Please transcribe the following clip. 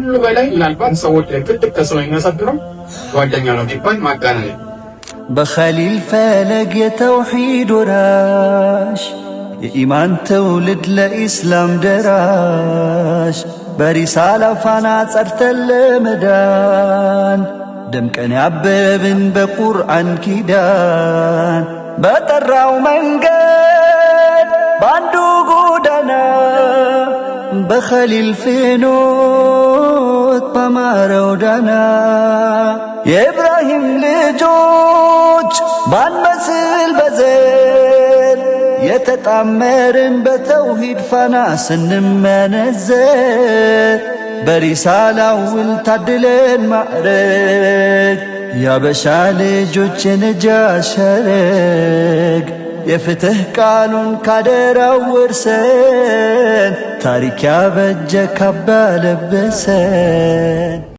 ከሁሉ በላይ ምናልባት ሰዎች ላይ ትልቅ ተጽዕኖ የሚያሳድረው ጓደኛ ነው ቢባል ማጋነን። በኸሊል ፈለግ የተውሒድ ወራሽ፣ የኢማን ትውልድ ለኢስላም ደራሽ፣ በሪሳላ ፋና ጸድተን ለመዳን፣ ደምቀን ያበብን በቁርአን ኪዳን፣ በጠራው መንገድ በአንዱ ጎዳና፣ በኸሊል ፍኖት በማረው ዳና፣ የኢብራሂም ልጆች ባንመስል በዘር፣ የተጣመርን በተውሂድ ፋና ስንመነዘር፣ በሪሳላው ውል ታድለን ማዕረግ፣ ያበሻ ልጆች የነጃ ሸረግ፣ የፍትህ ቃሉን ካደራው ወርሰን፣ ታሪክ ያበጀ ካባ ለበሰን።